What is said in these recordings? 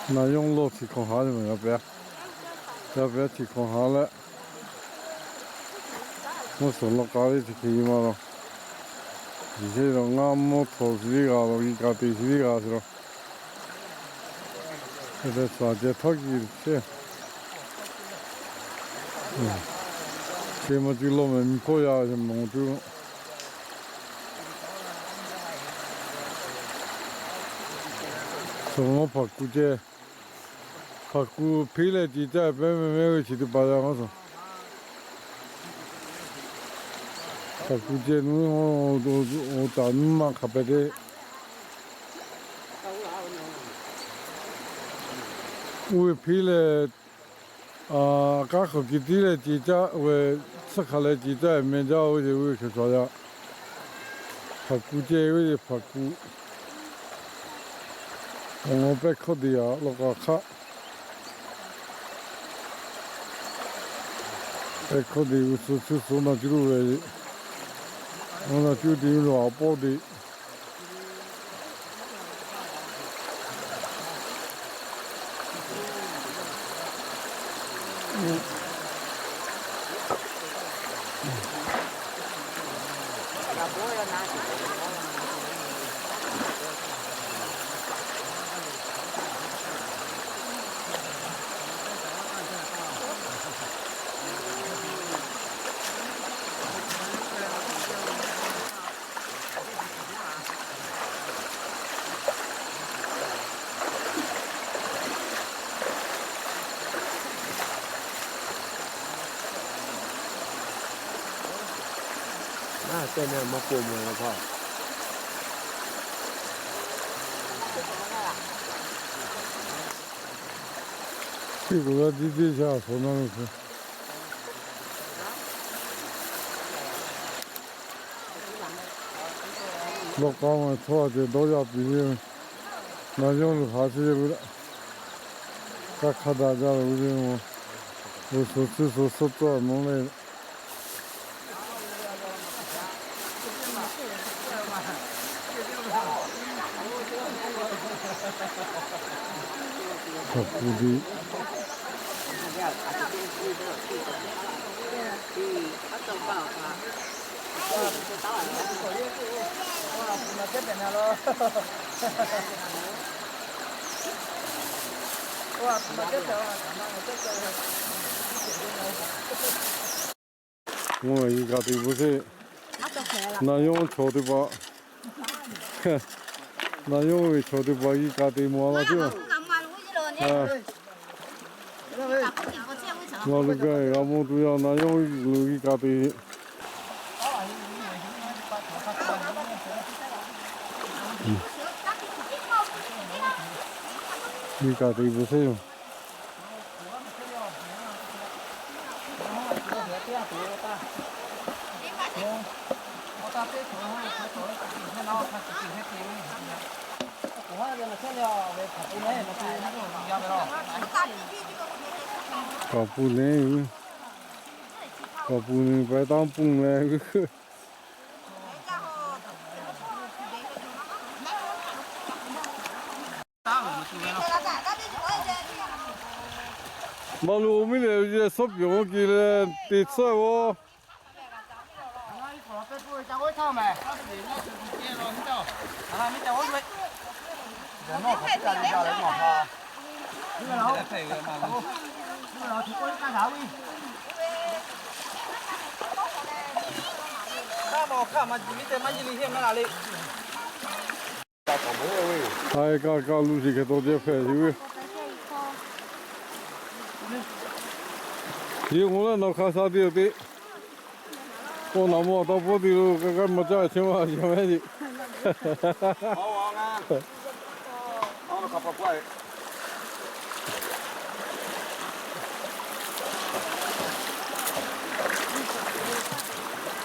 Naˍ yawˇ lawˇ chi hkawˇ haˉ ve maˬ yaˇ pehˍ, yaˇ pehˍ chi hkawˇ haˉ leh, mvuhˇ suhˍ lawˇ k'a ve chi hk'e maˇ lawˬ. Yiˬ sheˍ lawˬ ngaˇ mvuhˇ htawꞈ chi teˇ g'aˇ lawˬ, g'a kaꞈ te chi teˇ g'aˇ chi lawˬ. Hk'e te shuˍ ceh htawˇ kiˇ chehˇ. Te maˇ cuˇ lawˇ mehˍ miˬ hpawˇ yaˇ ve mawˬ tuˬ. Suhˍ mawˇ hpaˍ kuˬ ceh, hpaˍ kuˬ hpeˇ leh ce caˇ pehˉ mehˍ mehˍ ve chi teˇ hpaˍ yaˇ maˇ suhˍ. Hpaˍ kuˬ ceh nuˇ, oˇ taˍ nuˇ maˇ hk'a pehꞈ te. Oˇ ve hpeˇ leh, kanˉ hk'aˬ kiˬ tiˉ leh ce caˇ ve, suhˉ hk'a leh ce caˇ meh jaˇ ve ce, oˇ ve hk'e shuˍ yaˇ. Hpaˍ kuˬ ceh ve ce hpaˍ kuˬ. Awˬ pehˇ hkawˇ deꞈ yaꞈ lawˬ k'a hk'aˆ. Pehˇ hkawˇ deꞈ g'uˇ suhˍ suhˍ suhˍ naˬ cuˇ ve, naˬ cuˇ te ve lo a pawˆ deꞈ. Naˉ, teˇ nehˬ maˇ k'oˆ mawˬ la hpaˇ. Teˇ k'oˍ g'a tiˇ teˇ sha shawˍ naˇ ve hk'e. Lawˇ k'aˉ ma htawˇ a ceh dawˇ yaˇ piˇ ve, naˍ yawˇ lo haꞈ sheˍ ve, kaˇ hk'a daꞈ jaˇ ve le. G'uˇ suhˍ suhˍ suhˍ suhˍ tcuhˇ nawˬ le. Hk'aˬ kuˬ diꞈ. G'a kaꞈ te bvuhꞈ sheˍ. Naˍ yawˇ chaw teˇ hpaˍ, naˍ yawˇ ve chaw teˇ hpaˍ g'a kaꞈ te mawˬ la ceˇ. Ngaˬ lo gaˇ g'a mawˬ tuˬ yaˇ naˍ yawˇ lo g'a kaꞈ te. G'a kaꞈ te bvuhꞈ sheˍ yoˬ. K'awꞈ pu le, k'awꞈ pu le, pehˬ taˇ pun le. Maˇ lo miˉ lehˬ, yehˬ suhˉ pyawˬ k'oˆ ke leh te tsuhˇ g'aˇ. Hk'a kaꞈ kaꞈ luˬ shiˍ hk'e taw ceh hpehꞈ shiˍ ve. Yeˬ k'o leh nawˬ hk'a sha te yoˬ te. K'o naˍ mawˬ taw pawˆ te lo k'ai k'ai maˇ caˇ chehˇ maˇ yaˇ mehˉ te.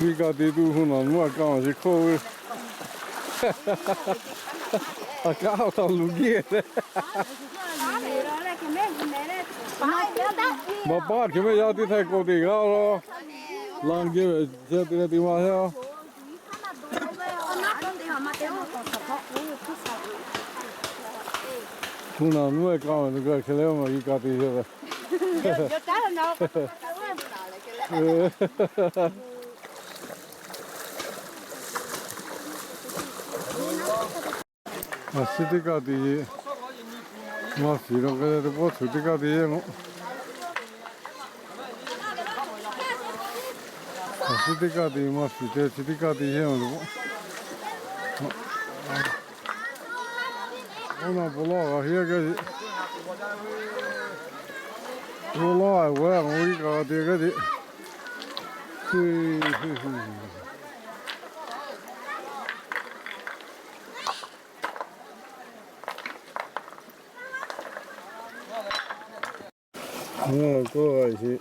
Miˇ kaꞈ te tuˬ hu naˬ mvuhˇ a kaˇ maˬ shiˍ hkawˇ ve. A kaˉ taw luˬ giˇ leh. Maˇ paˉ hk'e mehˆ yaˇ teˇ htaiˇ k'awꞈ te g'a lo. Laˇ geh ve chehˇ te leh te maˇ heˆ. Hpu naˬ nuˇ e kaˇ ve, hk'e leh maˇ yi ka te ve. Aˬ shi teˇ kaˆ te ye. Maˇ shiˍ la hk'e leh teˇ pawˆ shuˍ teˇ kaˆ te ye. Aˬ shi teˇ kaˆ te maˇ shiˍ te, chi teˇ kaˆ te ye. Oˇ naˬ pon lawˇ g'a heˆ gaˇ ce. Pon lawˇ a g'a, ngaˬ hui kaꞈ te gaˇ ce. K'oˆ a sheˍ.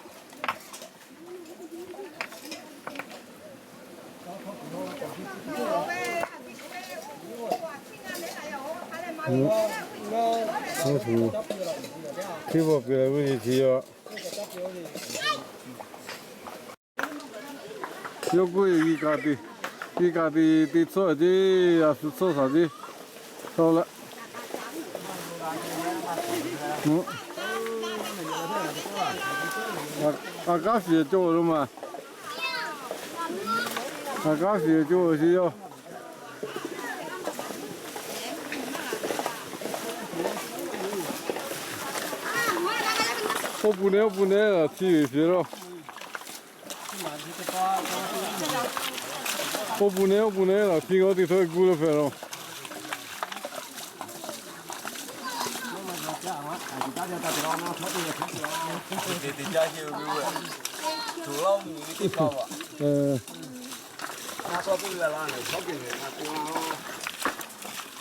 Hk'e bawˬ pehˍ ve ce yaˇ. Yawˇ k'oˆ ve, yi kaꞈ te, yi kaꞈ te, te tcuhˉ ce, a shu tcuhˉ shaˍ ce. Tawˇ laˇ. A kanˉ shiˍ cawˬ lo ma. A kanˉ shiˍ cawˬ sheˍ yawˇ. Oˇ pu ne, oˇ pu ne, a ciˇ ve sheˍ laˇ. Oˇ pu ne, oˇ pu ne, a ciˇ g'awˇ teˇ htawˇ gu lo hpehꞈ laˇ.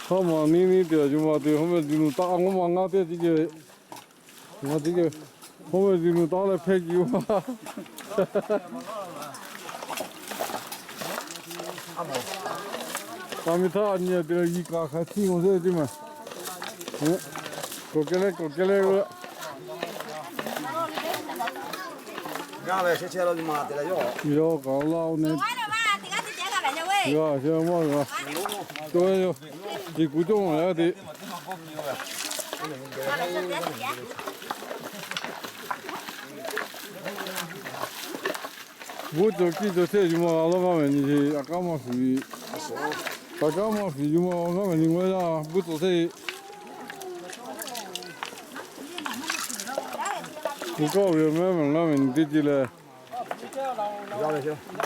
Hk'aˇ maˬ niˇ niˇ te a yuˬ ma te hawˉ meh duˬ nuˬ taˆ a, ngaˇ ma ngaˇ teˇ tiˉ ce. Ngaˇ teˇ ce. Hawˉ meh duˬ nuˬ taˆ leh hpehˇ kiˬ ma. Kaꞈ mi htaˇ a nyi a te leh yi kaꞈ hk'a htiˇ ngaw sehˉ teˇ maˬ. K'awꞈ kehˉ leh, k'awꞈ kehˉ leh. G'aˇ ve sheh chehˇ la nyi ma te leh yawˇ. Yawˇ kaꞈ laˇ oˇ ne. G'a sheh maˇ g'a. Tawˇ ve yoˬ. Teˇ kuˬ cawˇ maˬ yaˇ te. Bvuhˇ cawˬ kiˇ cawˬ chehˇ yuˬ ma g'a lawˇ g'aˇ ve nyi ce, a kanˉ maˇ shiˍ. A kanˉ maˇ shiˍ yuˬ ma g'a g'aˇ ve nyi g'aˇ yaˇ bvuhˇ cawˬ chehˇ. K'oˆ ve mehˉ mehˬ g'aˇ ve nyi teˇ ce leh,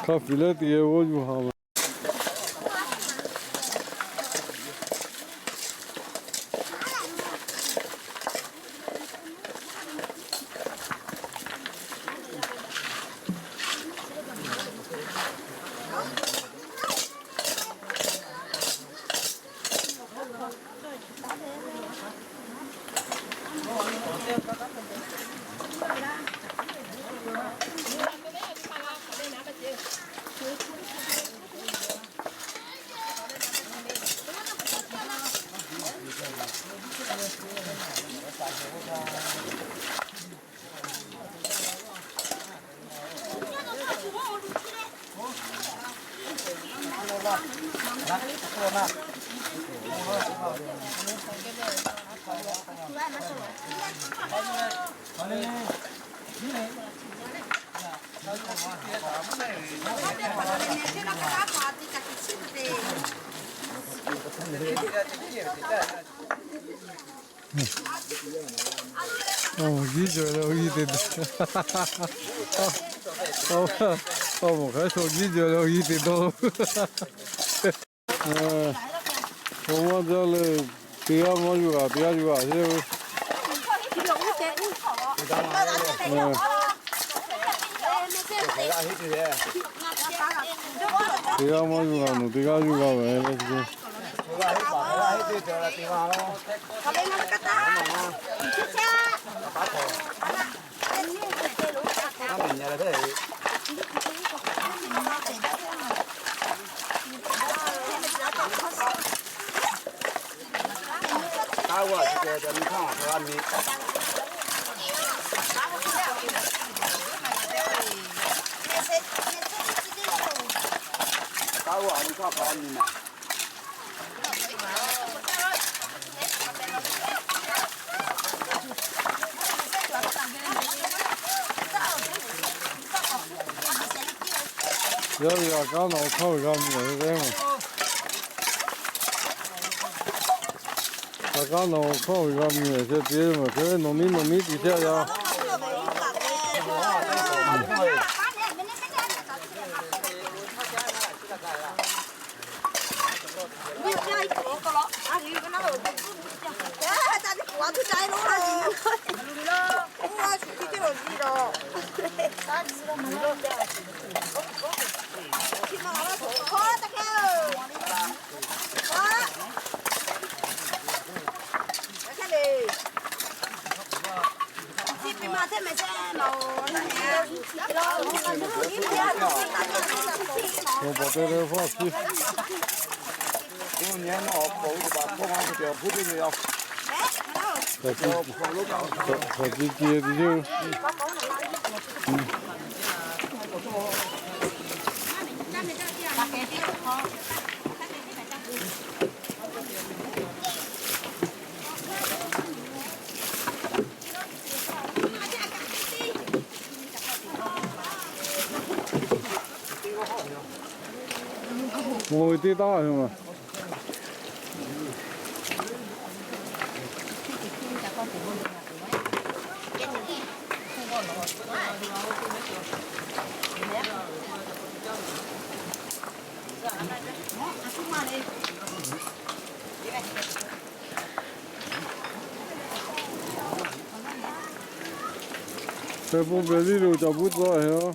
hk'a piˍ leh te geh g'awˇ yuˬ ha ve. Awˬ, jiˇ jaw leh awˬ yi te dawˇ. Awˬ, awˬ moˍ hk'aˇ suh jiˇ jaw leh awˬ yi te dawˇ. Awˬ maˇ jaˇ leh, teˇ g'aˇ maˇ yuˬ g'a, teˇ g'aˇ yuˬ g'a sheˍ ve. Teˇ g'aˇ maˇ yuˬ g'a, nawˬ teˇ g'aˇ yuˬ g'a ve le. Taˇ g'aˇ ce te nyi hk'aˇ hk'a g'a mi. Taˇ g'aˇ nyi hk'aˇ hk'a g'a mi ma. Yaˇ ve a kanˉ nawˬ hk'aˇ ve g'a miˬ ve maˬ. A kanˉ nawˬ hk'aˇ ve g'a miˬ ve ce te maˬ, hk'e nawˬ miˉ nawˬ miˉ te chehˇ yaˇ. Ngồi tê ta hả mà. Hk'e pon pehˬ liˇ lo caˬ puiˉ tcuh heˬ-oˬ.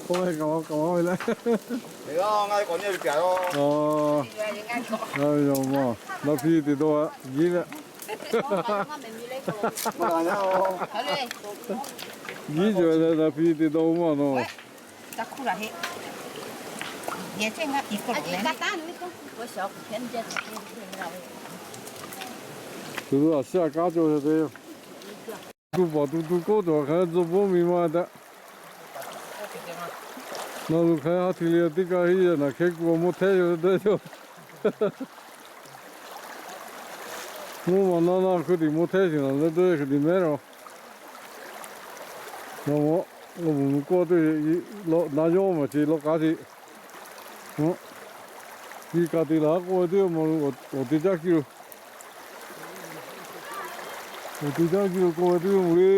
K'oˆ ve kaꞈ maˇ kaꞈ maˇ ve le. Naˍ piˇ te dawˇ a, jiˉ leh. Jiˉ cawˬ leh naˍ piˇ te dawˇ maˇ nawˬ. Tuˬ lo a shiˉ a kanˉ cawˬ ve te. Tuˬ paˍ tuˬ tuˬ k'oˆ tuˬ hk'aˬ hk'e tcuh boˇ miˬ ma tehꞈ. Nawˬ hui hk'aˬ hk'e ha hti le teˇ kaˇ heˆ yaˇ naˬ hk'e ku awˬ mawˇ htehˇ ve dawˇ cawˬ. Mvuhˇ maˬ naˇ naˇ hkui tiꞈ mawˇ htehˇ sheˍ naˬ leh dawˇ hkui tiꞈ mehˉ la. Nawˬ mawˇ, awˬ moˍ mvuh kawˆ teˇ, naˇ yawˇ maˬ ce lawˇ k'aˉ ce. Ti kaꞈ te laˬ k'oˆ ve teˇ maˬ lo awˬ te caˇ kiˇ lo. Awˬ te caˇ kiˇ lo k'oˆ ve teˇ maˬ le.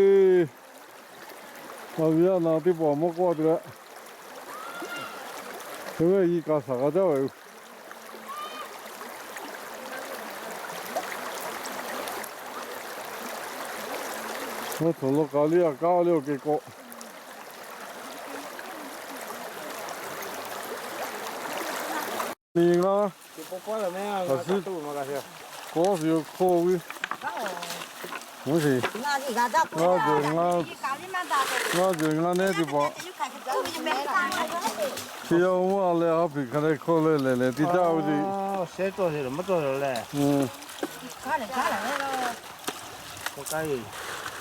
A ve yaˇ na teˇ pawˆ mawˇ k'oˆ a te leh. Hk'e ve yi kaꞈ shaˍ k'a caˇ ve. Mvuhˇ htoꞈ lo k'aˍ liˇ a kaˉ liˇ awˬ kehˬ k'awꞈ. Ni ngaˇ, a shiˉ k'awˉ ve yoˬ hk'oˆ ve. Mvuhˇ shiˍ, ngaˇ jehˬ ngaˇ nehˉ teˇ hpaˍ. Chi yaˇ mvuhˇ a leh ha hpiꞈ hk'a leh hkawˇ leh lehˬ lehˬ te jaˇ ve le.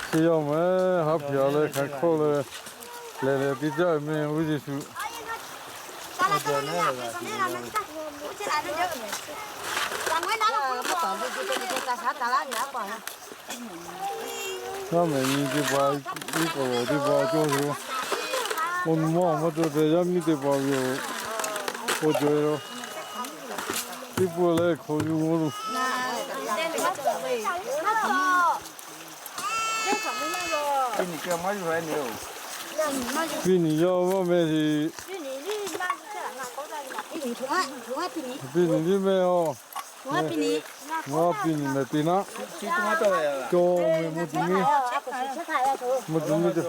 Chi yaˇ mvuhˇ ha hpiꞈ a leh hk'a hkawˇ leh lehˬ lehˬ te jaˇ ve meh, awˬ viˉ Yeˍsuˆ. Yaˇ mehˍ nyi teˇ hpaˍ, iˉ k'aw lawˬ teˇ hpaˍ cawˇ ve yoˬ. K'o nu maˇ maˇ cawˇ te, yaˇ miˇ teˇ hpaˍ ve yoˬ. K'o cawˬ ve yoˬ. Teˇ pawˆ leh hk'aw yuˬ maˇ loˬ. Piˇ niꞈ yaˇ maˇ meh tiꞈ. Piˇ niꞈ liˇ meh oˬ. Ngaˇ piˇ niꞈ mehˍ piˇ naˆ. Cawˬ ve mvuhˇ tuˬ miˇ, mvuhˇ tuˬ miˇ cawˬ.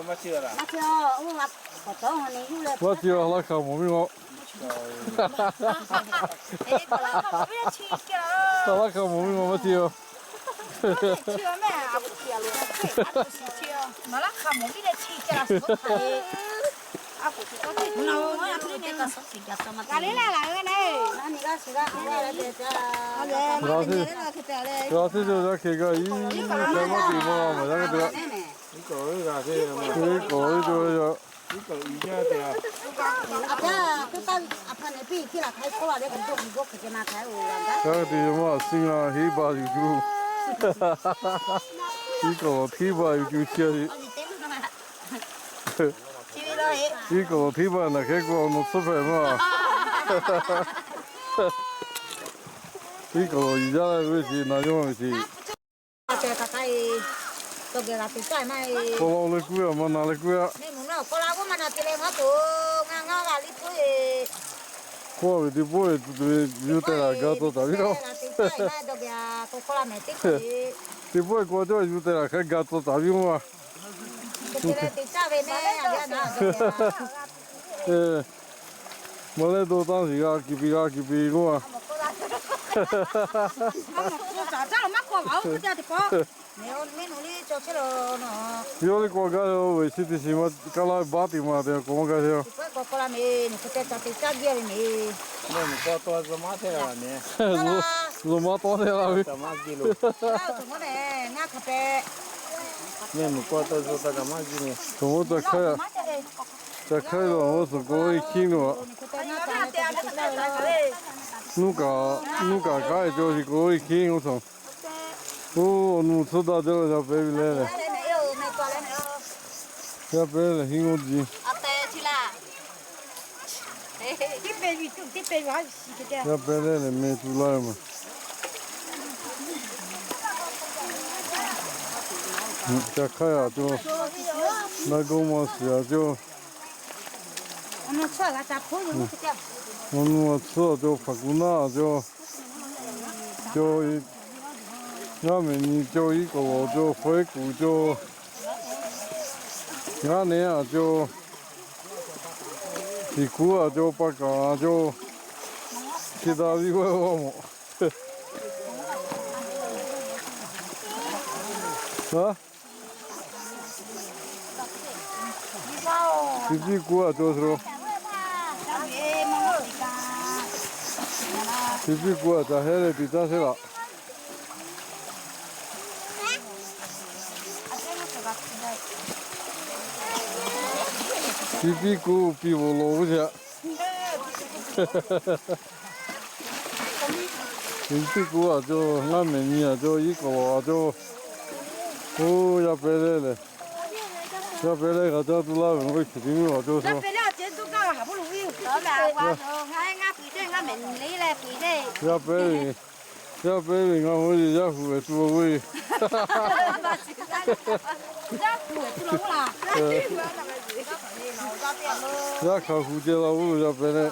Maˇ te a, laˇ hk'a mawˬ miˇ ma. Laˇ hk'a mawˬ miˇ ma maˇ te a. G'a teˇ cawˬ yaˇ hkeh gaˇ iˉ, hkeh maˇ te maˇ g'a. Iˉ k'aw iˉ cawˬ ve yoˬ. Kanˉ te maˇ siˉ ngaˇ heˆ baˬ yuˬ cuˬ. Iˉ k'aw hteˇ baˬ yuˬ cuˬ chi a. Iˉ k'aw hteˇ baˬ naˬ hkehˉ k'o awˬ nu tsuhˇ hpehꞈ maˇ. Iˉ k'aw yuˬ jaˇ ve ce, na yawˇ ve ce. K'aw la leh kuˇ a, maˇ na leh kuˇ a. K'oˆ ve teˇ pawˆ ve yuˬ tehˬ laˬ gaˇ tawˆ taˍ viˉ la. Teˇ pawˆ ve k'o cawˇ yuˬ tehˬ laˬ hk'a gaˇ tawˆ taˍ viˉ maˇ. Maˇ leh dawˇ taˇ shiˍ g'a kiˍ piˍ g'a kiˍ piˍ k'oˆ a. Yawˇ liˇ k'awꞈ gaˇ ve chi teˇ shiˍ ma kaˇ laˇ baˆ teꞈ ma te k'awꞈ maˇ gaˇ ve. Zuhꞈ maˇ tawˆ te la ve. Mehˆ meuˍ k'o tawˇ zuhꞈ taˇ kaꞈ maˇ zuhꞈ mehˍ. Tawˬ maˇ ca hkaˉ, ca hkaˉ lo awˬ suhˍ k'o e hkiˉ lo a. Nuˇ kaꞈ, nuˇ kaꞈ kaˉ e cawˇ ve k'o e hkiˉ g'uˇ suhˍ. Oˇ, awˬ nu tsuhˇ daꞈ jaˇ la yaˇ pehˉ ve leh lehˬ. Yaˇ pehˉ lehˬ henˇ g'awˇ ji. Yaˇ pehˉ lehˬ lehˬ meh tu laˇ ve maˬ. Ca hkaˉ yaꞈ cawˇ, naˆ gawˇ maˇ shiˍ yaꞈ cawˇ. Awˬ nu a tsuhˇ a cawˇ, hpaˍ kuˬ naˆ a cawˇ, cawˇ, ngaˇ mehˍ nyi cawˇ, iˉ k'aw lawˬ cawˇ, fawehˉ kuˬ cawˇ, ngaˇ nehˉ a cawˇ, tiˍ kuˉ a cawˇ, pa kaˍ a cawˇ, hk'e daꞈ viˉ g'awˇ g'awˇ mawˬ. Tiˍ piˇ kuˉ a cawˇ suh. Tiˍ piˇ kuˉ a ca hehˉ leh tiꞈ caˇ sheˉ laꞈ. Tiˍ piˇ kuˉ piˇ bvuhꞈ lawˬ ve ce. Tiˍ piˇ kuˉ a cawˇ, ngaˇ mehˍ nyi a cawˇ, iˉ k'aw lawˬ a cawˇ. Oˇ, yaˇ pehˉ lehˬ lehˬ, yaˇ pehˉ lehˬ g'a caˇ tuˬ laˇ ve k'o, chi tiˉ miˇ a cawˇ suh. Yaˇ pehˉ ve, yaˇ pehˉ ve ngaˬ hui yaˇ hui ve tuˬ ve. Yaˇ hk'aˬ hu ceh la oˇ lo yaˇ pehˉ lehˬ.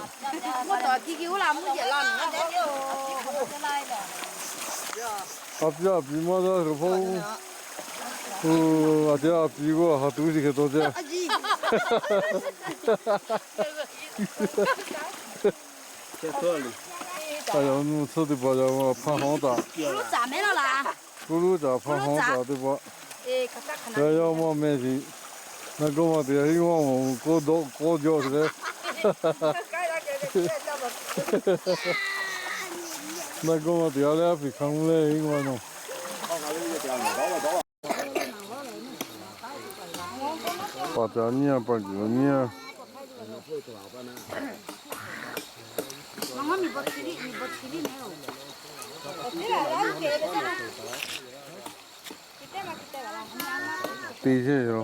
A piˇ a piˍ maˇ daˇ hk'e hpaˇ-oˬ. Oˇ, a te a piˍ k'o a ha tuˬ shiˍ hk'e taw ce. Aˬ, yaꞈ nu tsuhˇ teˇ hpaˍ yaꞈ hpaˇ hawˉ taˍ. Kuˇ luˉ caꞈ hpaˇ hawˉ taˍ teˇ hpaˍ. Yaˇ yawˇ maˇ meh shiˍ. Naˆ gawˇ ma teꞈ yaꞈ henˇ g'awˇ mawˬ k'oˆ dawˆ k'awˇ jaw te leh. Naˆ gawˇ ma teꞈ yaꞈ leh a piˍ hk'a mvuh leh henˇ g'awˇ nawˬ. Paˍ caˍ nyiˇ a, paˍ guiˬ nyiˇ a. Te chehˇ yoˬ.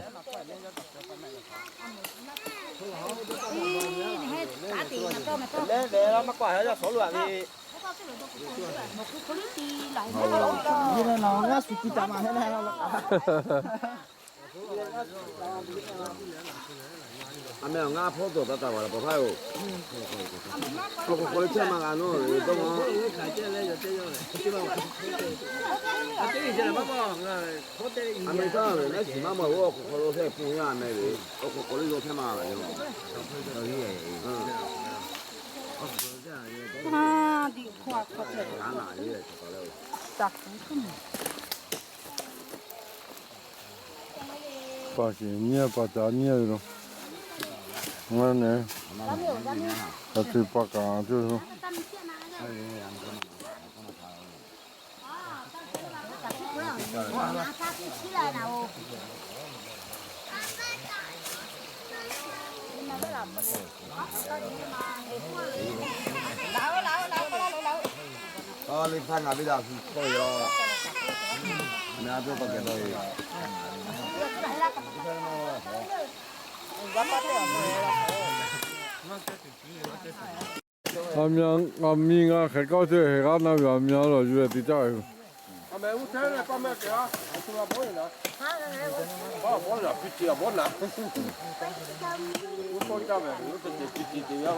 A meh awˬ ngaˇ hpawˇ dawˬ taˇ taˍ vaˬ laˬ paw htaˇ yoˬ. Awˬ hk'aw hk'aw lo chehˇ maˇ g'a nawˉ ve dawˇ ma. A meh taˇ ve naˉ shiˍ maˇ maˇ, awˬ hk'aw hk'aw lo chehˇ pun yaˇ meh ve, awˬ hk'aw hk'aw lo yaw chehˇ maˇ g'a ve yoˬ. Paˍ kiˍ nyiˇ paˍ caˍ nyiˇ ve lo. Ngaˬ nehˬ, a te paˍ kaˍ teˇ lo. Aˬ, liꞈ htaˇ ngaˬ ve daꞈ hu k'oˆ ve yoˬ. Ngaˬ ve k'awꞈ kehˬ dawˇ ve. Aˬ miˍ, aˬ miˍ ngaˬ hk'e k'aˇ chehˇ hk'e g'aˇ na ve aˬ miˍ a lawˬ yuˬ leh te caˇ ve yoˬ.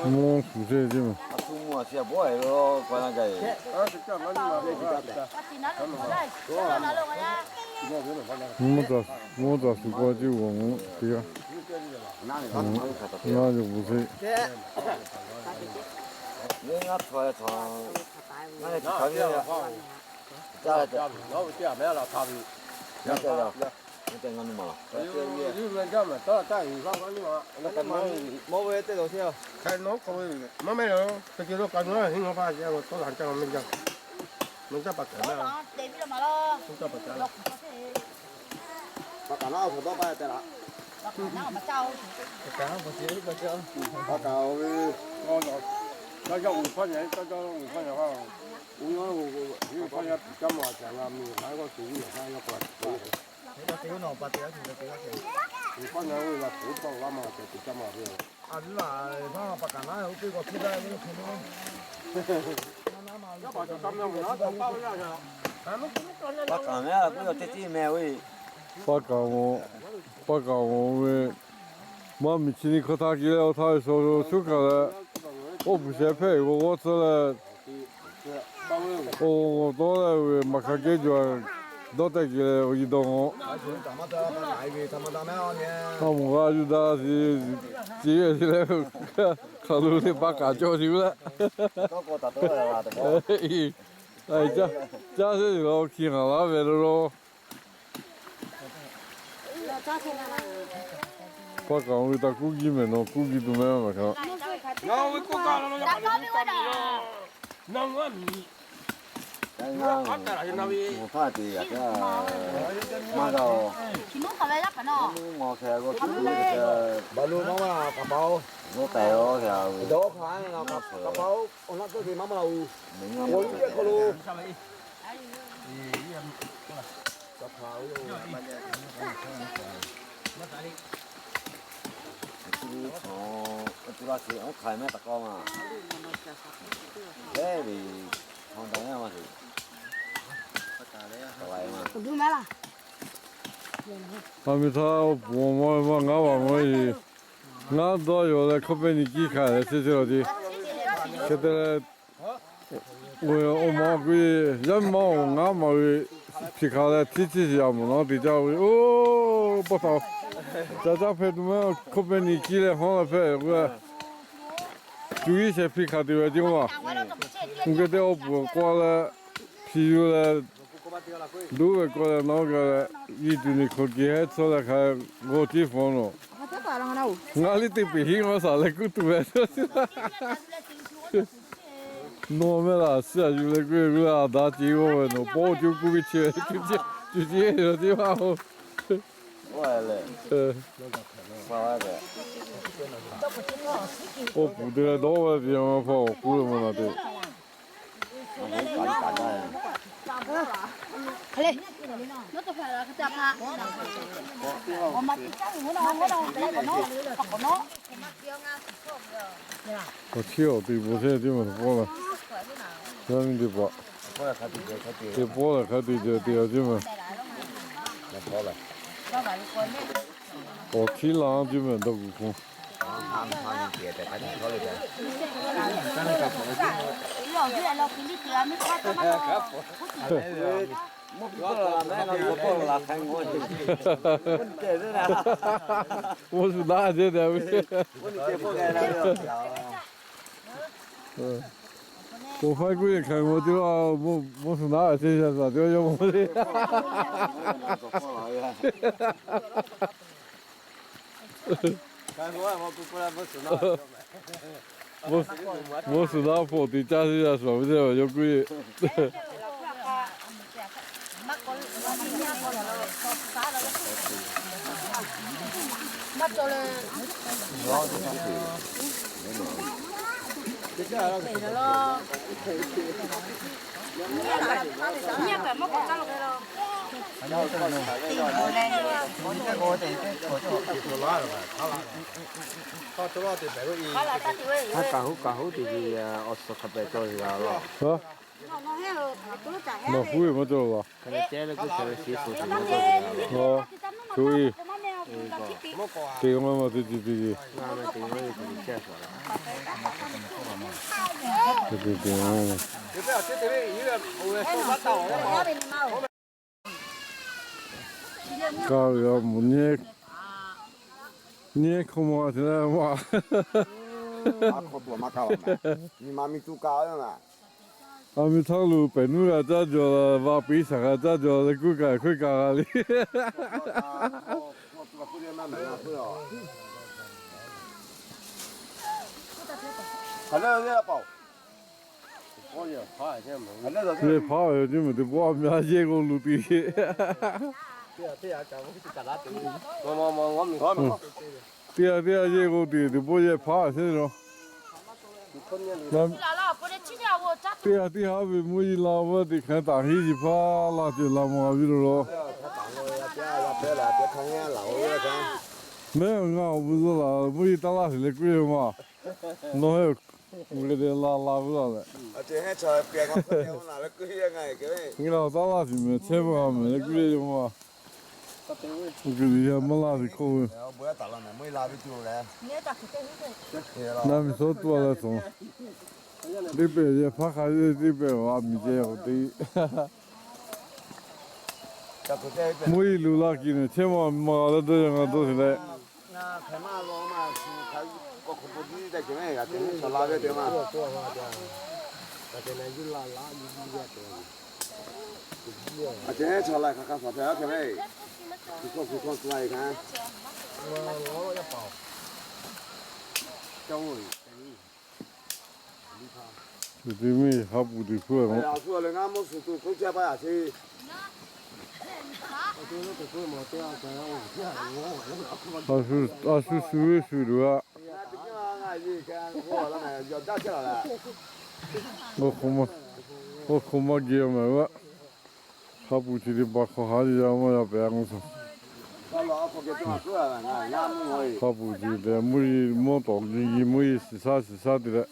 Mvuhˇ shuˍ chehˇ ve ceˇ ma. Mvuhˇ taˍ, mvuhˇ taˍ shuˍ k'aw ceˇ g'awˬ mvuhˇ te g'aˇ. Naˇ yoˬ bvuhꞈ sheˍ. Pa kaˍ naˉ awˬ hk'aw dawˇ paˇ te laꞈ. Pa kaˍ awˬ ve, a, ca ca uiˍ hpaˇ nyi, ca ca uiˍ hpaˇ nyi ha, uiˍ hpaˇ nyi, uiˍ hpaˇ nyi tuˬ caˇ ma ca g'a miˬ ha k'aw tuˬ uiˍ hpaˇ nyi k'aw tuˬ. Uiˍ hpaˇ nyi uiˍ la tuˬ pa g'a ma ca tuˬ caˇ ma ve. Pa kaˍ meh a k'oˆ yaw teˇ tiˉ meh ve. Pa kaˍ, pa kaˍ ve, maˇ miˬ chi nyi hk'aw htaˇ ke leh awˬ htaˇ ve shaw cuˉ kaꞈ leh, oˇ puiˬ sheh hpehˇ ve g'awˇ g'awˇ tcuhˇ leh, oˇ g'awˇ tawˇ leh ve maˍ hk'a geh juˬ dawˇ tehꞈ ke leh awˬ yi dawˇ g'awˇ. A moˍ g'a yuˬ daꞈ sheˍ, chi ve leh, hk'aˬ lo le pa kaˍ cawˬ sheˍ ve leh. Caˇ, caˇ sheˍ laˬ, hki ngaˬ laˇ ve lo lo. Pa kaˍ ve taꞈ kuˉ giˇ mehˍ nawˬ kuˉ giˇ tuˬ mehˍ maˇ hk'aˬ. Ngaˬ ve k'oˆ kaˇ la lo yaꞈ k'aw le k'oˆ kaˇ la lo. Ngaˬ ve, ngaˬ htaˇ te yaꞈ kaˇ maˇ g'a-oˬ. Ngaˬ hk'e g'a tuˬ ve hk'e, baˬ lo maˇ maˇ kaˍ pa-oˬ, g'awˇ tehˬ-oˬ hk'e, dawˇ hk'aˬ kaˍ pa-oˬ, awˬ naˆ tcuhˇ te maˇ maˇ la-oˬ. Ngaˬ ve hk'aw lo A miˬ htaˇ awˬ puˍ awˬ ma ve maˇ ngaˉ vaˬ maˇ heˆ. Ngaˉ dawˇ yaw leh company kiˇ hkanˍ leh chehˇ chehˇ law te. Hk'e te leh, awˬ ma k'o, yaˇ miˇ ma-oˬ, ngaˉ ma ve hpiꞈ hk'a leh hteˇ chehˇ sheˍ a mawˬ nawˉ te caˇ ve. Oˇ, paw htaꞈ ca caˇ hpehꞈ tuˬ maˇ company kiˇ leh hawˉ la hpehꞈ k'o, cuˬ yiˇ shehˍ hpiˇ hkanˍ te ve ceˇ maˇ. Oˇ hk'e te awˬ puˍ k'aw leh, hpiꞈ yuˬ leh, duˉ ve k'aw leh nawˉ g'a leh, yiˇ tuˬ ni hk'aw ke hehˉ tcuhˉ leh hk'a g'aw ceˇ fawˬ nawˬ. Ngaˬ liˇ te peˬ hiˉ maˇ saˍ leh kuˉ tuˬ ve. Nawˬ meh laˬ, suh a yuˬ leh kuˉ ve g'uˇ leh a daꞈ ceˇ g'awˇ ve nawˬ pawˇ oˇ cuˇ kuˇ ve chi ve, cuˇ ceˇ, cuˇ ceˇ ve ceˇ maˇ-oˬ. Oˇ puˍ te leh dawˇ ve te maˇ hpaw awˬ k'oˆ ve maˇ na te. Awˬ chiˉ awˬ te bon chehˇ teˇ maˬ teˇ pawˆ la. Yaˇ miˇ teˇ hpaˍ, teˇ pawˆ la hk'a te jaw te a ceˇ maˬ. Awˬ chiˉ la ceˇ maˬ dawˇ kuˬ hk'oˆ. Mvuhˇ shu daꞈ ceˇ te ve. K'oˍ faiˇ kuˇ yeˬ hkanˍ maw teˇ g'aˇ, mvuhˇ shu naˉ ceˇ sha shaˍ teˇ g'aˇ yawˇ maw le. Mvuhˇ shu naˉ hpawˇ te caˇ teˇ g'aˇ shaˍ ve teˇ g'aˇ yawˇ kuˇ yeˬ. Hk'a kaˬ huˉ kaˬ huˉ te ve awˬ suhˍ hk'a pehꞈ cawˬ ve la lo. Nawˬ huˉ ve maˇ cawˬ la. Hk'e leh ceh leh kuˇ chaweh shiˍ suhˍ teꞈ maˇ cawˬ ve la lo. Shu-e, te maˇ maˇ te te te te. Kaˇ ve a moˍ nyi, nyi hk'aw maˇ te leh maˇ. A miˬ htaˇ lo pehˬ nuˇ g'a caˇ jaw la, va piˉ shaˍ g'a caˇ jaw la leh kuˇ kaꞈ hk'oˆ kaꞈ g'a le. Yehˬ hpaˇ ve yoˬ, teˇ mvuhˬ teˇ pawˆ a myaˇ yehˇ k'o luˬ tuˬ sheˍ. Teˇ ha teˇ ha yehˇ k'o tuˬ teˇ pawˆ yehˇ hpaˇ sheˍ ve yoˬ. Teˇ ha teˇ ha ve mvuhˇ yeˬ la ve teꞈ hk'aˇ taˍ henˇ yiˬ hpaˇ laˇ ceuˬ la maw a viˉ lo lo. Mehˉ ngaˬ awˬ bon zaˇ laˬ mvuhˇ yeˬ taˇ laˇ sheˍ leh kuˇ ve maˇ. Nawˬ heˆ, uˬ le te la la g'uˇ la leh. Ngaˬ taˇ laˇ shiˍ mehˍ chehˇ ve g'a mehˍ leh kuˇ le yoˬ ma. Uˬ kuiˬ liꞈ yaˇ maˇ laˇ shiˍ hk'oˆ ve. Naˇ miˬ suhˉ tuˬ a leh tcuh. Teˇ pehˍ yehˇ hpaˇ hk'a teˇ pehˍ a miˬ ceh k'o te. Mvuhˇ yeˬ luˬ la kiˬ nehˬ chehˇ maˇ maˇ g'a leh dawˇ yaˇ ngaˬ dawˇ sheˍ leh. Teˇ miˬ ha pu teꞈ hpu a shu shu ve shu lo a. Awˬ hk'oˆ maˇ geh mehˍ ve. Ha pu chi teˇ pa hk'aw ha yaˇ maˇ yaˇ pehꞈ a k'o suh. Ha pu chi te mvuhˇ yeˬ mawˇ tawˍ geh geh mvuhˇ yeˬ shiˍ shaˉ shiˍ shaˉ te leh.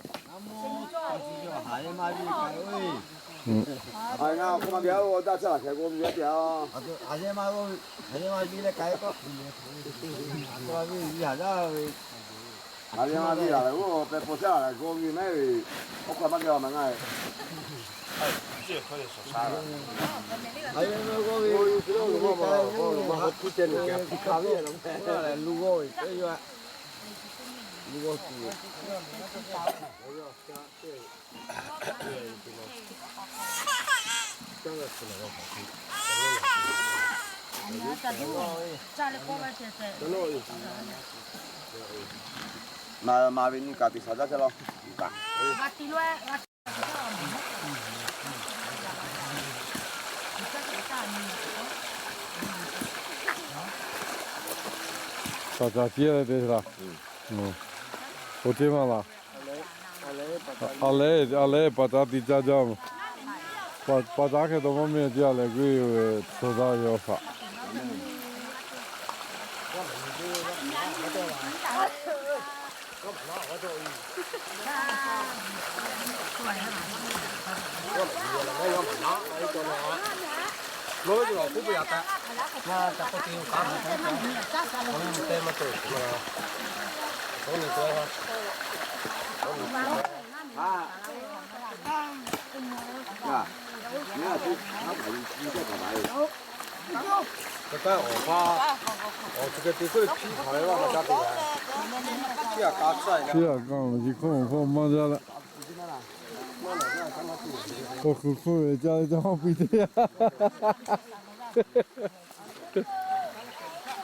Maˍ maˍ ve nyi kaꞈ teꞈ shaˍ jaˇ chehˇ law. Paˍ caˍ tiˉ leh te la. Oˇ teˇ maˇ la. A lehˬ, a lehˬ paˍ caˍ tiˉ caˇ jaˇ mehˍ. Pa taˉ hk'e taw maˇ mehˇ jaˇ leh g'uiˇ ve chaw daˇ yaw hpaꞈ. Chi aꞈ kaˆ chi hk'oˆ maˇ jaˇ laˇ. Awˬ hk'oꞈ hk'oˆ ve ca le ca hawˇ piˇ teˇ yanˇ.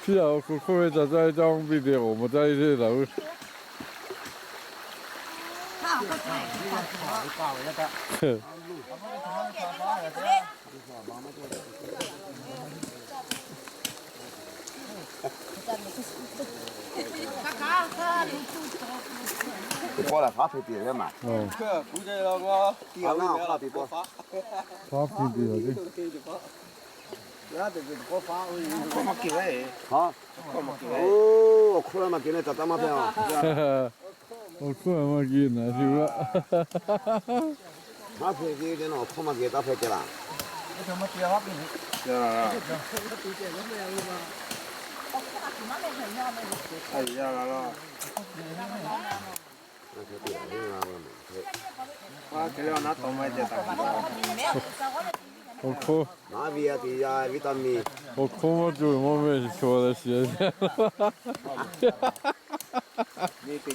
Chi aꞈ awˬ hk'oꞈ hk'oˆ ve ca ca le ca hawˇ piˇ te, awˬ maˬ ca le te taˍ ve. Teˇ pawˆ lehˬ, faˉ hpe te ve maˬ. Faˉ hpe te ve. Awˬ hkawˇ maˇ keu leh taꞈ taˇ maˇ hpehꞈ a. Awˬ hkawˇ maˇ keu naˍ shu laˇ. Maˇ hpehꞈ ve te na, awˬ hkawˇ maˇ keu taˇ hpehꞈ ceh laˬ. Awˬ hkawˇ, awˬ hkawˇ maˇ cawˬ ve maˇ mehˇ, chaw leh shiˍ.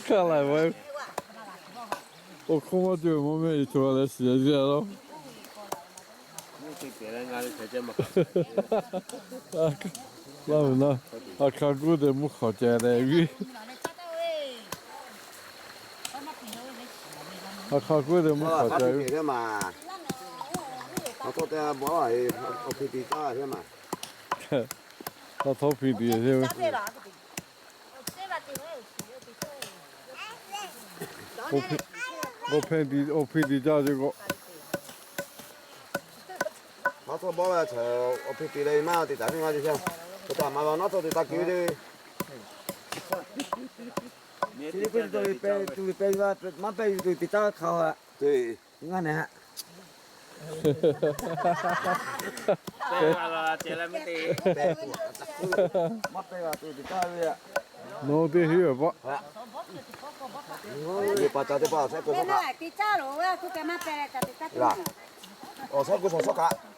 Kaˇ la ve, awˬ hkawˇ maˇ cawˬ ve maˇ mehˇ, chaw leh shiˍ a laˇ. Laˇ ve na, aˬ hk'a guˇ te mvuhˇ hk'awꞈ ceh leh viˉ. Aˬ hk'a guˇ te mvuhˇ hk'awꞈ ceh ve. Awˬ hkawˇ te bawˬ a, awˬ hk'e te taˇ ve maˬ. Taˇ htawˇ hpi tiꞈ ve. Awˬ hk'e te, awˬ hk'e te caˇ ve k'o, naˉ htawˇ bawˆ ve a, awˬ hk'e te leh maˇ te taˍ ve maˇ te. Hk'e taꞈ maˍ la naˉ htawˇ te taˇ keu ve. Chi ve k'oˆ ve, tuˬ ve pehˇ ve, maˇ pehˇ ve tuˬ te taˇ hk'a a. Ngaˬ nehˬ, maˇ pehˇ ve tuˬ te taˇ ve. Nawˬ hui te hiˉ ve paˆ. Ve pa ca teˇ paˆ awˬ shehˉ k'o, awˬ shehˉ k'o shawˍ shawˉ kaꞈ.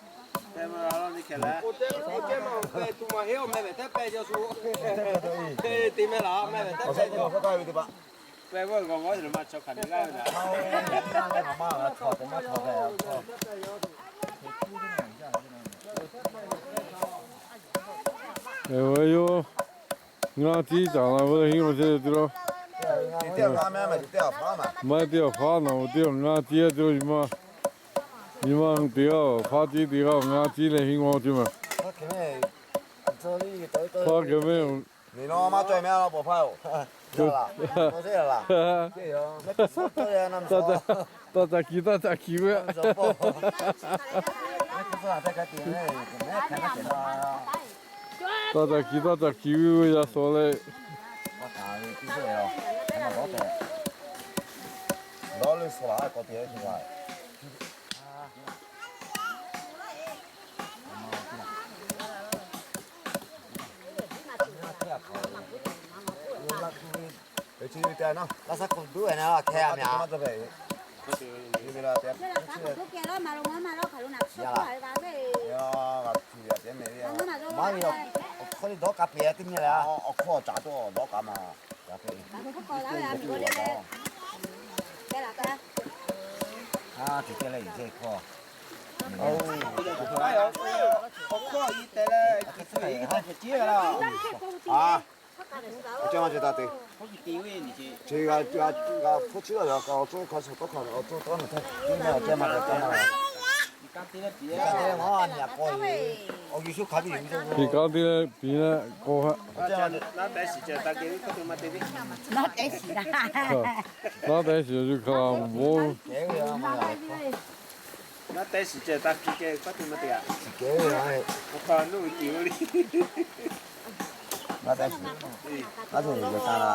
Awˬ shehˉ k'o shawˍ shawˉ kaꞈ ve teˇ paˆ. Ngaˇ tiˉ caˍ la ve henˇ k'o ce te lawˬ. Maˇ teˇ awˬ faˉ naˬ, teˇ awˬ ngaˇ tiˉ te lawˬ. Nyi ma te g'aˇ, faˉ tiˉ te g'aˇ, ngaˇ tiˉ leh henˇ g'aw ce maˬ. Hk'a keu ve, taˇ taˍ kiˬ taˇ taˍ kiˬ ve. Taˇ taˍ kiˬ taˇ taˍ kiˬ ve, yaˇ suh leh. Laˇ shaˉ hk'oˆ duˉ ve na la hkeh a meh a. Maˇ ve awˬ hk'aw lo dawˇ k'a pehˍ teˇ nyi leh, awˬ hkawˇ caˍ tuˬ dawˇ k'a maˬ. Awˬ hkawˇ yi te leh, a, awˬ ceuˬ maˇ ceuˬ taˇ te. Chi g'a g'a hpfuhˇ chiˉ la ve, awˬ ceuˬ hk'a shuˍ tawˇ hk'a ve, awˬ ceuˬ tawˇ na htaˇ, teˇ nyi awˬ ceuˬ maˇ te taˇ maˇ. Awˬ Yeˍsuˆ hk'a ve yoˬ. Teˇ kanˉ te leh piˍ leh k'aw haˆ. Naˉ tehˉ shiˍ, naˉ tehˉ shiˍ, awˬ ceuˬ hk'a la bon. Naˉ tehˉ shiˍ ceh taˇ hkiˇ kehˇ ve paˉ teˇ maˇ teˇ g'aˇ. Shiˍ kehˇ ve naˉ, awˬ hk'aw nuˇ ve tiˍ oˇ le. Naˉ tehˉ shiˍ, naˉ tehˉ shiˍ ceh taˇ la.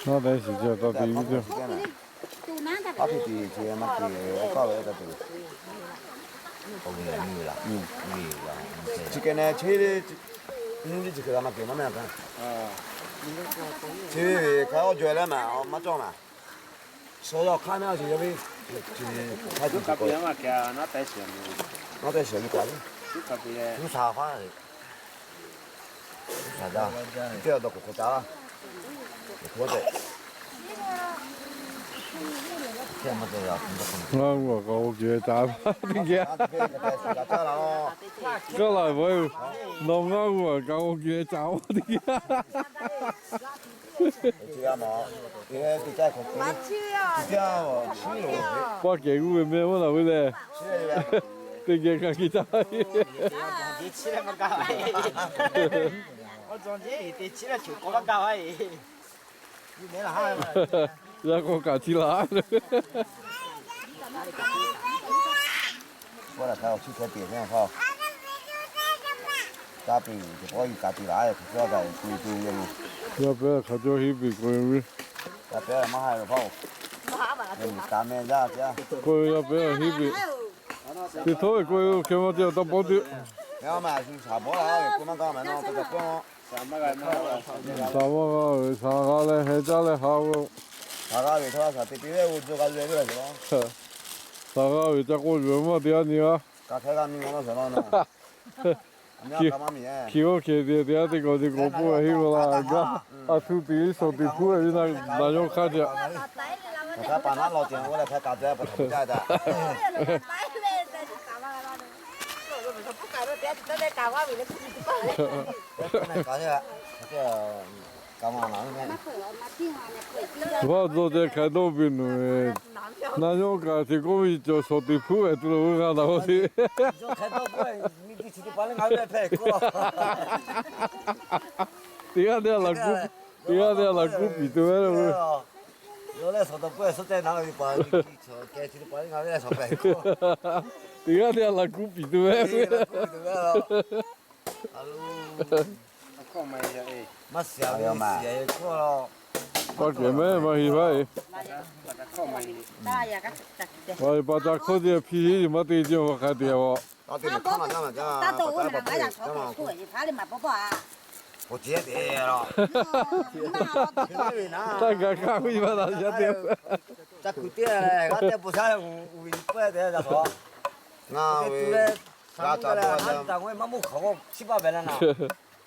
Naˉ tehˉ shiˍ ceh taˇ te ve teˇ. Paˉ hkiˇ tiˍ chi maˇ hkiˇ ve, awˬ hk'aw ve taˇ te ve. Chi kehˬ neh chi le, nyiˇ chi hk'e g'a maˇ kehˬ maˇ mehˆ hk'aˇ. Chi ve hk'aˇ awˬ jawˬ leh maˬ maˇ cawˇ maˬ. Suh yaw hk'aˇ maˇ a shuˍ yaw ve, chi hk'aˇ chi hk'e, naˉ tehˉ shiˍ ve kaꞈ le. Tuˉ shaˍ hpaˇ, tuˉ shaˍ jaˇ, teˇ awˬ dawˬ k'oˍ hk'aw ca laˇ. Ngaˇ g'uˇ a kaꞈ g'aw kehˬ ve ca teˇ geh. Kaˇ laˬ ve, nawˬ ngaˇ g'uˇ a kaꞈ g'aw kehˬ ve ca teˇ geh. Paˇ kehˬ g'uˇ ve meh maˇ laˬ ve lehˬ, teˇ geh kaˇ kehˬ ca. Yaꞈ k'aw kaꞈ chi laˬ. Yaˇ pehˉ hk'aˬ cawˇ hiˉ piˬ k'oˆ ve, k'oˆ ve yaˇ pehˉ hiˉ piˬ. Teˇ htawˇ ve k'oˆ ve, oˇ hk'e maˇ te awˬ taˇ pawˆ tuˬ. Shaˍ maˇ g'a ve, shaˍ g'a leh heh caˇ leh haꞈ ve. Shaˍ g'a ve ca k'oˆ yuˬ ve maˇ te g'a nyi g'a. Hkiˬ g'awˇ hkehꞈ te te a teˇ kaw teˇ kaw pawˆ hiˉ g'aw la gaˇ. A htu tiꞈ shawˍ teꞈ hpuˉ ve naˬ yawˇ hk'aˇ ce. Vaˇ dawˇ ceh hk'a dawˇ ve nuˬ ve, naˬ yawˇ kaꞈ te k'oˆ ve cawˬ shawˍ teꞈ hpuˉ ve tuˬ lo ve g'a naˬ g'awˇ te. Teˇ g'aˇ teˇ g'aˇ laˬ kuˉ, teˇ g'aˇ teˇ g'aˇ laˬ kuˉ piˍ tuˬ ve. Teˇ g'aˇ teˇ g'aˇ laˬ kuˉ piˍ tuˬ ve. Paˇ kehˬ mehˉ maˇ heˆ vaˇ e. Paˇ ca hkawˇ ce hpiˇ hiˉ maˇ te ce, awˬ hk'aˬ hk'e te a. Taˇ gaˬ hk'aˇ ve maˇ daꞈ yaˇ te.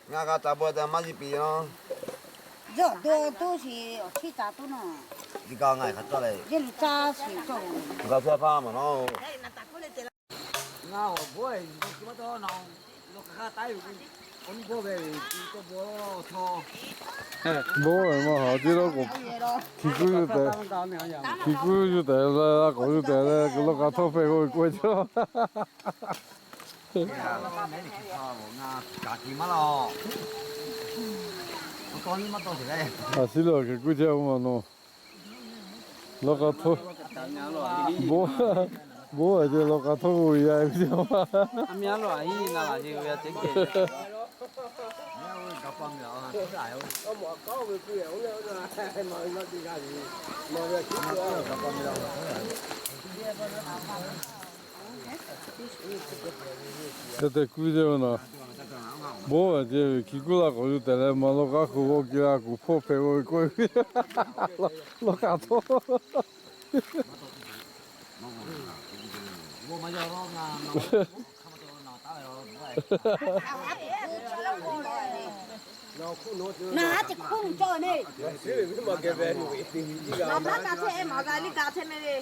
Ngaˬ g'a ca bawˆ te maˇ yiˇ piˍ a. Yawˇ dawˇ toˇ shiˍ awˬ chiˇ ca toˇ naˇ. Yawˇ luˬ caˇ shiˍ cawˬ. Ngaˬ awˬ bon Bon ve maˇ haˍ tiˉ lawˉ k'o, hkiˬ kuiˉ yuˬ tehꞈ, hkiˬ kuiˉ yuˬ tehꞈ leh, a k'awꞈ yuˬ tehꞈ leh, lawˇ k'a htawˇ hpehꞈ k'oˆ ve k'oˆ ve cawˇ. A shu le awˬ hkiˬ kuiˉ chehˇ ve maˇ nawˬ. Lawˇ k'a htawˇ, bon, bon ve ce lawˇ k'a htawˇ k'oˆ ve yaˇ ve ce. Hk'e te kuiˉ ce ve naˬ. Bon ve ce hkiˬ kuiˉ la k'awꞈ yuˬ tehꞈ leh, maˬ lawˇ k'a hk'oˆ g'awˇ kehˬ la kuˬ hpawˇ hpehꞈ k'oˆ ve k'oˆ ve. Lawˇ k'a htawˇ. Naˬ ha teꞈ hkuˇ cawˬ ne. Naˬ htaˇ kaꞈ chehˇ e maˬ g'a liˇ kaꞈ chehˇ meh ve.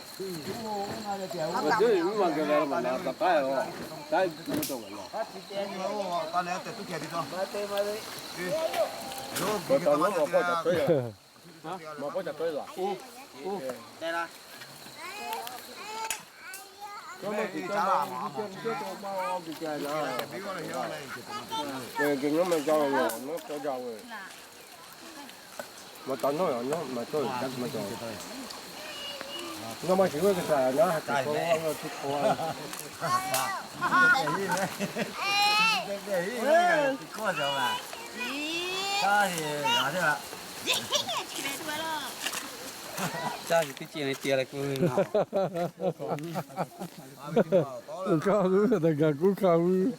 Caˇ yuˬ teˇ ceuˬ leh k'oˆ ve, kaˇ g'uˇ, gaˬ kuˉ kaˇ g'uˇ.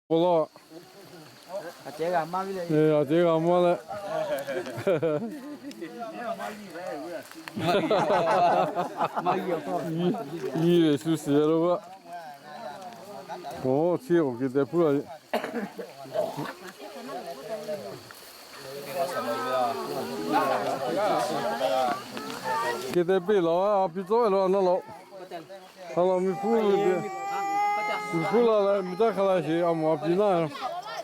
K'o laˇ, a ceˉ g'a maˇ leh, nyiˇ ve shu shiˍ lo a. Oˇ, chi awˬ ke te hpuˇ la. Ke te peˆ laˬ a, a piˇ tawˆ e lo a naˆ laꞈ. Ha laˬ miˬ hpuˇ, miˬ hpuˇ la leh miˬ taˇ hk'a la sheˍ, a moˍ a piˇ naˆ.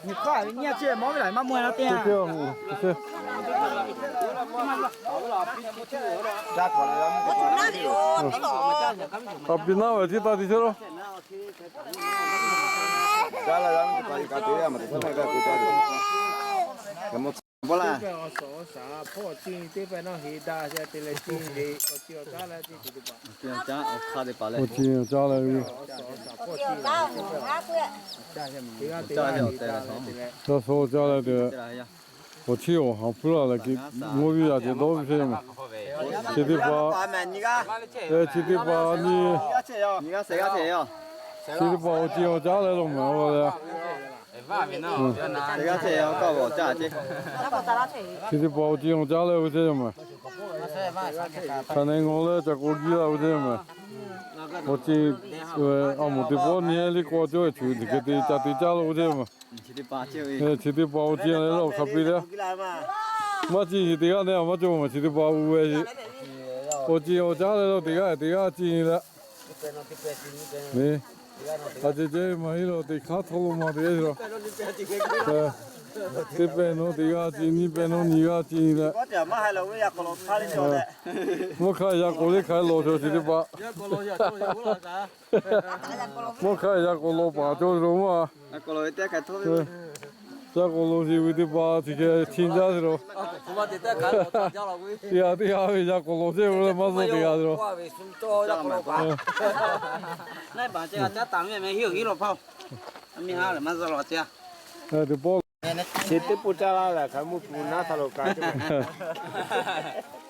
A piˇ naˆ ve teˇ taˇ te chehˇ lo. Awˬ ciˇ awˬ caˉ leh, caˇ sha caˇ leh te, awˬ chiˇ awˬ ha hpuˇ la leh, mvuhˇ viˇ yaꞈ ceh dawˇ ve chehˇ yoˬ maˬ. Chi teˇ pa, chi teˇ pa nyi, chi teˇ pa awˬ ciˇ awˬ caˉ leh lo maˬ le. Chi teˇ pa awˬ ciˇ awˬ caˉ leh ve chehˇ yoˬ maˬ. Hk'aˬ ne ngaw leh ca k'o jiˇ la ve chehˇ yoˬ maˬ. Awˬ ciˇ, a moˍ teˇ pawˆ nyi liˇ k'awꞈ cawˇ ve cuˬ teꞈ hk'e te ca te caˇ lo ve chehˇ yoˬ maˬ. Chi teˇ pa awˬ ciˇ leh lo hk'a piˇ le. Maˇ ciˇ sheˍ teˇ g'aˇ ne a maˇ cawˇ maˬ, chi teˇ pa uˇ ve sheˍ. Awˬ ciˇ awˬ caˉ leh lo teˇ g'aˇ teˇ g'aˇ ciˇ leh, a ceh ceh maˇ heˆ lo teˇ hk'aˇ htawˇ lo maˬ teˇ g'aˇ lo. Teˇ pehˍ nawˉ teˇ g'aˇ ciˇ, nyiˇ pehˍ nawˉ nyiˇ g'aˇ ciˇ leh, mvuhˇ hk'aˇ yaꞈ k'oˍ le hk'aˬ hk'e lawˬ cawˬ chi teˇ pa. Mvuhˇ hk'aˇ yaꞈ k'oˍ lawˬ paˍ cawˇ ve lo maˇ. Yaꞈ k'oˍ lawˬ sheˍ ve teˇ pa chi hk'e chiˇ jaˇ ve lo. Yaꞈ teˇ g'aˇ ve yaꞈ k'oˍ lawˬ chehˇ ve leh maˇ zuhˆ teˇ g'aˇ ve lo. Chi teˇ pawˆ chi teˇ pawˆ caˇ laˇ lehˬ, hk'aˬ mvuhˇ hpu naˉ htaˇ lo ka,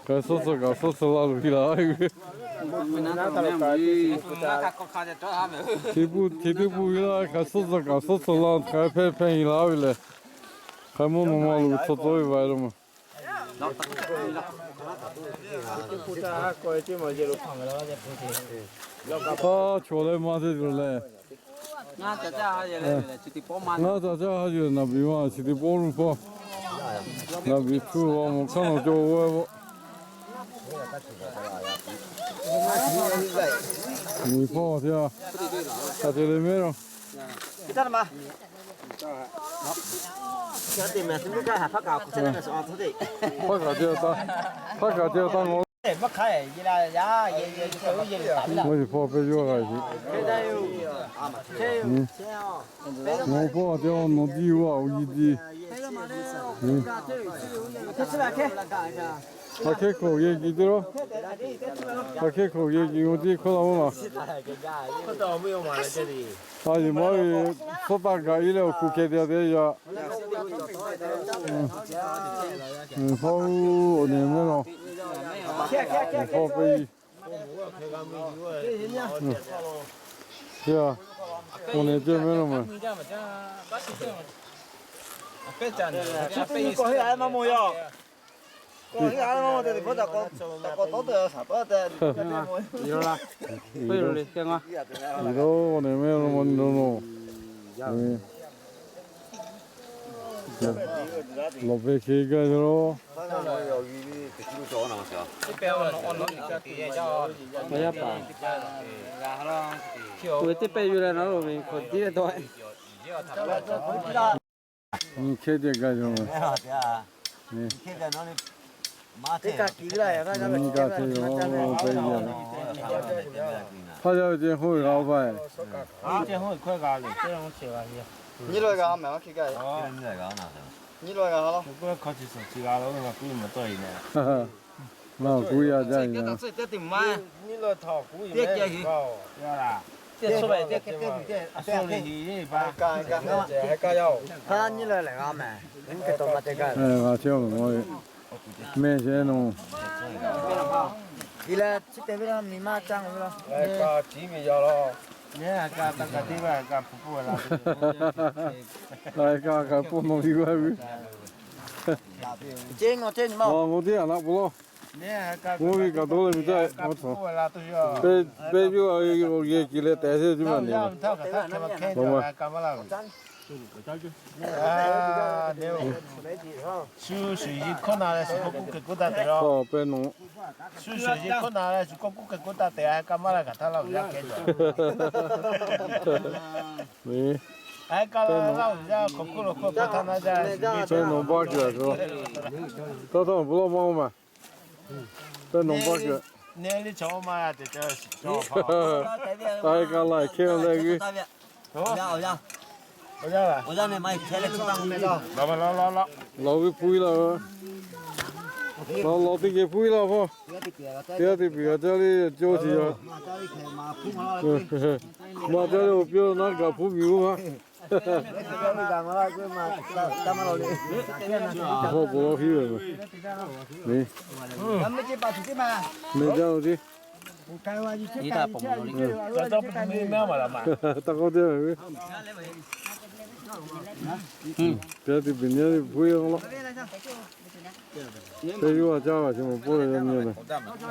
hk'aˬ suhˉ suhˉ kaꞈ suhˉ suhˉ laˇ lo piˇ laˇ ve. Chi teˇ pawˆ ve laˇ hk'aˬ suhˉ suhˉ kaꞈ suhˉ suhˉ laˇ hk'aˬ hpehˇ hpehˇ nyi laˇ ve lehˬ, hk'aˬ mvuhˇ naw ma lo tcuh tcuh ve vaˬ lo maˬ. Aˉ, chaw leh maˇ te tuˬ lehˬ. Ngaˇ ca caˇ ha yuˬ naˍ biˬ maˇ chi teˇ pawˆ lo hpawˇ. Naˍ biˬ hpu g'a mawˬ hk'aˇ nawˬ cawˬ ve. Miˬ hpawˇ teˇ g'aˇ, hk'aˬ te le mehˉ lo. Hpaˇ kaꞈ te, hpaˇ kaꞈ te taˇ ngaw. Maˇ heˆ hpawˇ pehˇ yawˇ g'a sheˍ. Ngaw hpawˇ teˇ g'aˇ nawˬ diˇ g'aˇ awˬ yi diˇ. Aˬ hkehˇ hkawꞈ geh kiˬ te lo. Aˬ hkehˇ hkawꞈ geh kiˬ ngaw teˇ hkawˇ la maˇ laˬ. A yeˬ maˇ ve, suhˉ taˆ gaꞈ iˉ leh awˬ hkuˇ hkeh te te yaꞈ. Hawˉ, awˬ nehˬ mehˉ law. Hawˉ pehˇ iˉ. Awˬ nehˬ ceh mehˉ law maˬ. Awˬ nehˬ mehˉ law maˬ ni lo lo. Lawˬ ve hk'e gaˇ lo. Teˇ pehˇ yuˬ leh na lo ve hk'aˬ tiˉ ve taw. Hk'e te gaˇ yoˬ. Nyi kaˇ chehˇ yoˬ. Hk'aˇ yaˇ ve ceh hoˆ ve g'a oˇ hpaˇ. Nyi loꞈ-e g'a, nyi loꞈ-e g'a, ngaˬ kuˉ yaˇ jaˇ ve. Hk'aˇ nyi loꞈ-e lehˬ g'a mehˍ. G'a chehˇ ve, mehˆ shehˍ naˬ. Iˉ leh chi te ve la miˬ ma caˇ ve la. Kaꞈ kaꞈ pon nawˬ ve g'a ve. Ngaˬ teˇ aꞈ naˆ pon lawˇ. Mvuhˇ ve kaꞈ dawˇ leh ve taˇ, pehˇ yawˇ a ve awˬ geh kiˬ leh tehꞈ shehˇ teˇ maˬ ne. Pehˇ nawˬ. Pehˇ nawˬ baˆ kuiˬ a shu. Taˇ taˇ pon lawˇ maˇ oˇ maˬ. Pehˇ nawˬ baˆ kuiˬ. Taˇ kaˇ la hkehˇ leh g'uiˇ. Lawˬ ve hpu-e la. Lawˬ lawˬ teˇ geh hpu-e la hpawˇ. Teˇ g'aˇ teˇ piˬ g'a caˇ le, cawˇ chi yaˇ. Maˇ caˇ le, awˬ piˇ naˉ gaˬ hpu miˬ oˇ maˇ. Hk'aw bon lawˇ hiˉ ve. Meh jaˇ lo tiˉ. Taˇ k'awꞈ teˇ ve. Teˇ g'aˇ teˇ piˬ nyi teˇ hpu-e la. Teˇ yawˇ a caˇ g'a chi mawˬ pawˆ leh yaˇ nyi leh.